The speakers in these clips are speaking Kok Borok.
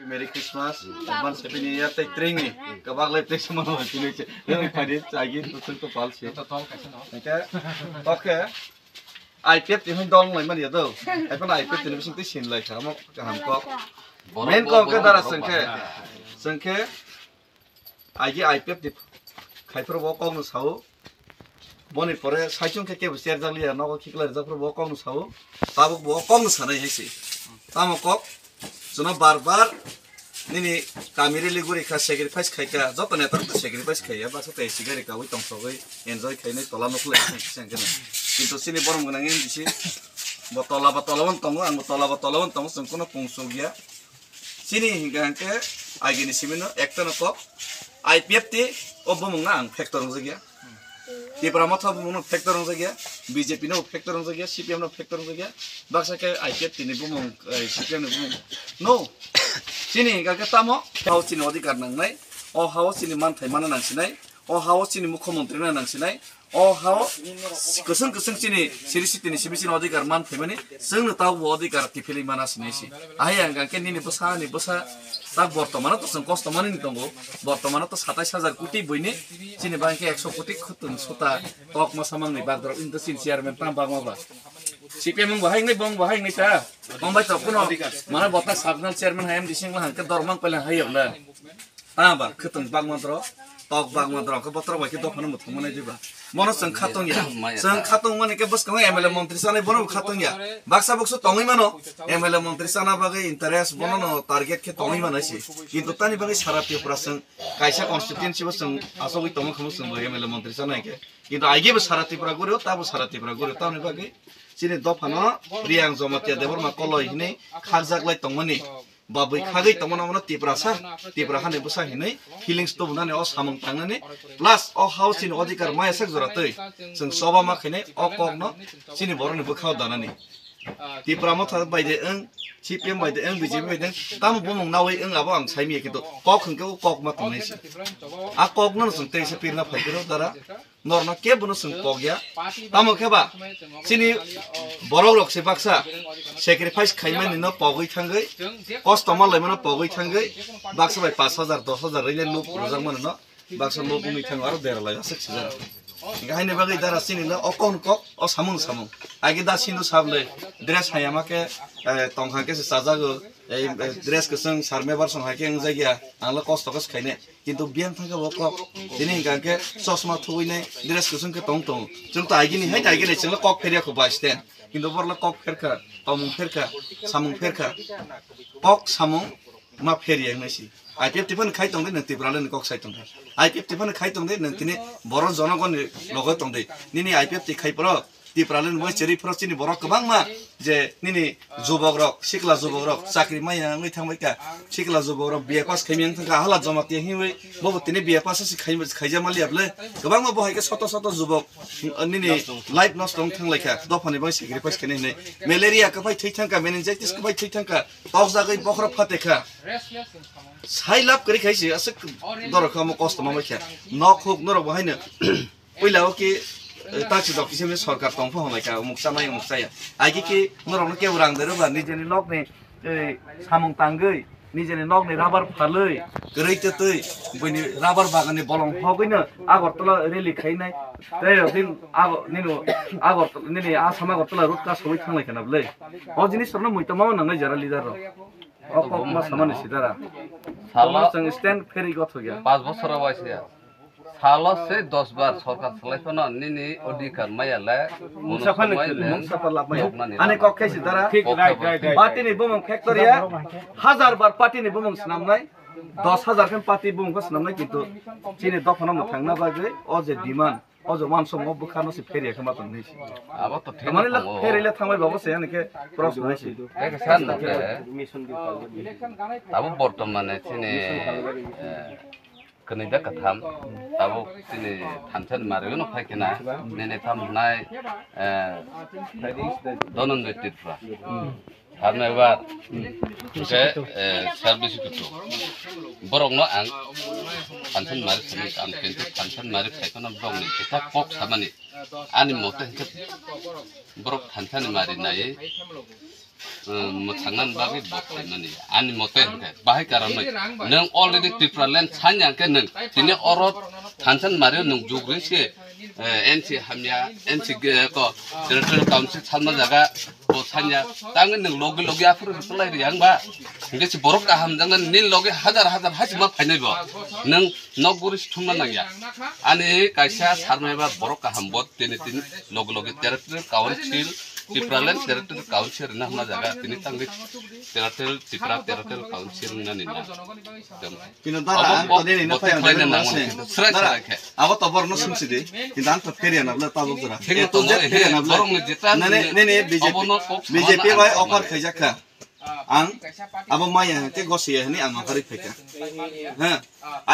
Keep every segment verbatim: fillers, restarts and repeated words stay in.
Merry Christmas, advance Happy New Year, tei tring ni kabak lai tei sumano tini se. Yang phadi chagi tu tu pal se. Oke, oke. I P F T ni dol lai mani do. Ai pano I P F T ni bising tei sin lai kha mo kaham kok. Main kok ke dara sengke. Sengke. Agi I P F T ni khai phuru bo kok no sao. Boni pore saichung khe kebo cherjak liya, nogo khiklai rijak phuru bo kok no sao. Tabuk bo kok no sanai hai se. Tamo kok? Chwngno bar bar nini kami rally guri kha, sacrifice khai kha, joto neta rok sacrifice khai ya, baksa tei sigari kawi tongsogwi enjoy khainai tola nukle sengkhe. Kintu chini borom gwnang M D C bo tola ba tola on tongo, ang bo tola ba tola on tongo, chwng kono pungsuk ya. Chini hinkha hinkhe agini simino ekta no kok I P F T o bumung na ang factor wngjak ya. Tipra Motha bumung no factor wngjak ya, B J P no factor wngjak ya, C P M no factor wngjak ya, baksa khe I P F T ni bumung, eh, C P M ni bumung. No, chini hinkha khe tamo, hao chini odhikar nangnai, o hao chini manthai mana nangsinai, o hao chini mukhyamantri na nangsinai, o hao kwchwng kwchwng chini siri sitini simi chini odhikar man phaimani, chwngno tabo bo odhikar kiphilwi mana sinai si. Ahai ang khe nini bwsa ni bwsa tak bortomano to chwng kosto manwi tongo, bortomano to satais hajar koti buini chini bangkhe ekso koti khutun suta kok masa mangni bagdorok into chini chairman tam bagma ba. C P M wng bahai wngnai, bong bahai wngnai ta. Bong bai tok kuno. Mana botak sabnal chairman hai M D C wng lahang khe dormang pailang hai yokla. Ta ba khutun bagma dro, tok bagma dro khe botrok bai khe dophano muthung manai diba. Mono chwng khatong ya. Chwng khatong mani khe bwskango M L A montri chanai bono bo khatong ya. Baksa buksu tongwi mano. M L A montri chana bagwi interest bono no target khe tongwi manai si. Kintu tani bagwi sara Tripura chwng kaisa constituency bo chwng asogwi tongma khamo chwng bo M L A montri chanai khe. Kintu aige bo sara Tripura guri o, tabo sara Tripura guri o. Tamoni bagwi chini dophano Riyang Jamatia Debbarma Koloi hinwi khakjak lai tongmani, babwi khagwi tongmani omono Tiprasa, Tipra hani bwsa hinwi feelings tubunani o samung tangnani, plus o hao chini odhikar maya sak jora twi chwng choba ma khainai o kokno chini borokni bwkhao danani. Tipra Motha bai de wng, C P M bai de wng, B J P bai de wng, tamo bumung nawi wng abo ang saimanya, kintu kok hwnkhe o kok ma tongnai se. A kokno no chwng tei se pirna phai phiro dara, norno kebo no chwng kok ya. Tamo khe ba chini borok rok se baksa sacrifice khaimani no pogwi thangwi, kosto manlaimano pogwi thangwi, baksa bai pash hajar, dos hajar rwile nuk rwjak mano no. Baksa nok wngwi thango aro dera lai aswk sijak. Hinkhe haini bagwi dara chini le o kon kok o samung samung. Agi da sindu sable dress hayama khe, eh, tongkha khe se chajago. Ei, eh, dress kwchwng sar mebar song hai khe wngjakya. Ang le kosto khe se khaine. Kintu biyang thangkhe bo kok. Tini hinkha khe chosma thugwi nai dress kwchwng khe tong tong. Chwng to agini hai agini chwng le kok pherya kho bai sten. Kintu bor le kok pherkha, tomung pherkha, samung pherkha. Kok samung ma pherya wngnai si. I P F T phano khai tong di, nwng Tipraland ni kok sai tong di. I P F T phano khai tong di, nwng tini borok jonogoni logo tong di. Nini I P F T khai phoro, Tipraland ni moi chiri phoro chini borok kwbangma je nini jubok rok, sikla jubok rok chakri maya wngwi thangbai kha. Sikla jubok rok B A pass khaimya wng thangkha, hala Jamatia hinwi bobo tini B A pass se khai, khaijama liya bwle. Kwbangma bo hai khe soto soto jubok, nini life nosto wng thang lai kha. Dophani bai sacrifice khainai hinwi. Malaria kwbai thwi thangkha, meningitis kwbai thwi thangkha. Tokjagwi bokhorok phatekha. Sai lab kwrwi khai se aswk dorok kha omo kosto ma bai kha. Nok huk norok bo haino puila o ki, eh, tachi dok kisa misa sorkar tong pho hwnlai kha, umuk chanai umuk chaya. Agi ki norok no kebo rang dero ba nijeni nok ni, eh, samung tangwi, nijeni nok ni rubber phalwi, kwrwi twtwi, buini rubber bagan ni bolong hogwi no Agartala rally khainai. Tei o din Ago-, nini Agartala, nini Assam Agartala road ka sogwi thanglai khana bwle. O jinis rokno muitu ma nangnai jara leader rok. O kok ma samani sidara. Salo. Omo chwng stand pheri gothok ya. Pas bosor bai se ya. Salo se dos bar sorkar salai phano nini odhikar maya le. Mungsa phano mungsa pha lab maya. Ani kok khe sidara. Thik, right, right, right. Party ni bumung factory ya. Hajar bar party ni bumung swnamnai. Dos hajar khe party bumung khe swnamnai, kintu chini dophano mwthangna bagwi o je demand, o je uansukmung bwkhano se pheriya khe ma tong nai se. Abo to thik. Tamani la tongo. Pherile thangbai babo se ani khe proshno hai se. Tei khe san no khe. Abo bortomane chini, eh, kwnwi da kwtham. Abo chini thansa ni mari no phai khe na. Nini tam hwnai, eh, Dhananjay Tripura. Hamya bar. Hwnkhe, eh, service kutu. Borokno ang phansan mari sani, ang kintu phansan mari khaikhe no borokni kisa kok samani. Ani mote hwnkhe borok phansani mari nai. Mwthangna bagwi bo khlaimani. Ani mote hwnkhe bahai karon nai. Nwng already Tipraland sanya hwnkhe nwng tini oro thansa ni mario nwng jugri se, eh, N C hamya, N C ge-, ko, Territorial Council salma jaga bo sanya. Tangwi nwng logi logi aphuru kwlai ri yang ba. Hwnkhe si borok kaham jangna nini logi hajar hajar hachima phainai bo. Nwng nok guri si thumna nangya. Ani kaisa sarmai ba borok kaham bo tini tini logi logi Territorial Council, Tipraland Territorial Council rina hwnna jaga tini tangwi Territorial Tipra Territorial Council rina nina. Kino dara ang to nini no phai ang dara. Srai srai khe. Abo to borno sumsi di. Kino ang to feria na bla tabuk dara. Kino to feria na bla. Nene nene B J P bai offer khaijak kha. Ang abo maya hwnkhe gosiya hwnwi ang okhorwi phaikha. Ha,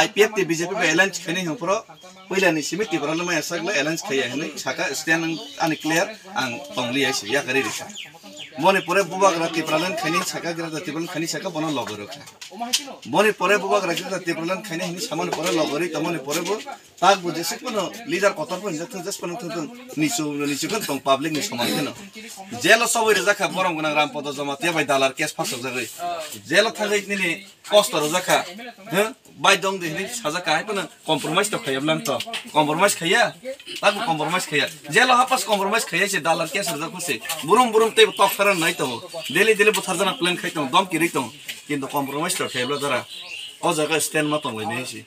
I P F T B J P bai alliance khainai hwnphro puilani simi Tipraland maya sakle alliance khaiya hwnwi saka stand ani clear ang tongliya se yakarwi rikha. Boni pore bubagra Tipraland khainai saka Greater Tipraland khainai saka bono logo rwkha. Boni pore bubagra Greater Tipraland khainai hwnwi samani pore logorwi tongmani pore bo tak bo jesuk bono leader kotor bo hinjak thung jesuk bono thung thung nichu nichu khe tong public ni soman kheno. Jelo soboi rijak kha borom gwnang Rampodo Jamatia bai dalar case phasok jagwi. Jelo thangwi nini kosto rijak kha. Huh? Bai dong de hinwi sajak kha hai phano compromise to khayab lang to. Compromise khaya? Tak bo compromise khaya. Jelo hapas compromise khaya se dalar case rijak kho se. Burum burum tei tok saran nai to. Daily daily buthar jana plan khai to. Dom kiri to. Kintu compromise to khayab la dara. O jaga stand ma tong lai nai se.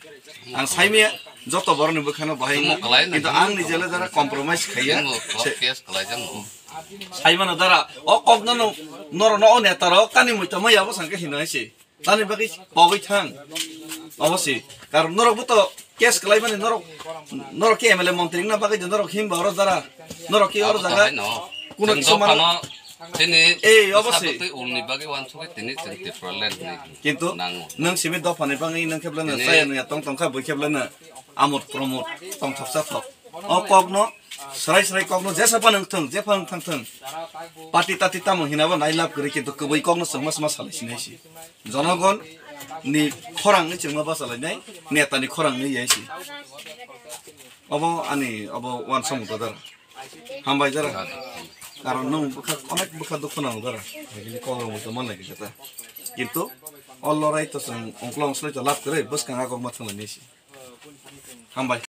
Ang saimaya joto borokni bwkhano bahai wng, kintu ang nijele dara compromise khaiya. Saimano dara o kokno no norokno o neta rok tani muitamai abo sangke hino hai se. Tani bagwi pogwi thang. Obo se. Karon norok bo to case khlai mani norok norok ke M L A montri wngna bagwi de norok himba oro dara. Norok ke oro jaga kuno kisa mano. Tini ei obo se. Ulni bagwi wansugwi tini chwng Tipraland ni. Kintu nwng simi dophani bangwi nwng kheblano chaya nungya tong tongkha bui kheblano amot promot tongthok chathok. O kokno srai srai kokno jesa phano wngthung, jepha wngthang thung. Party tati tamo hinaba nai lab kwrwi kintu kwbwi kokno chwngma sma salai sinai si. Jonogon ni khorang ni chwngma bachalainai, neta ni khorang ni yai si. Obo ani obo wansong to dara. Hambai dara. Karon nwng bwkha onek bwkha dukhu nango dara. Nini kokrok muitu man lai kisa ta. Kintu o lorai to chwng ongklong slai to lab kwrwi bwskang agok ma thanglainai si. Hambai.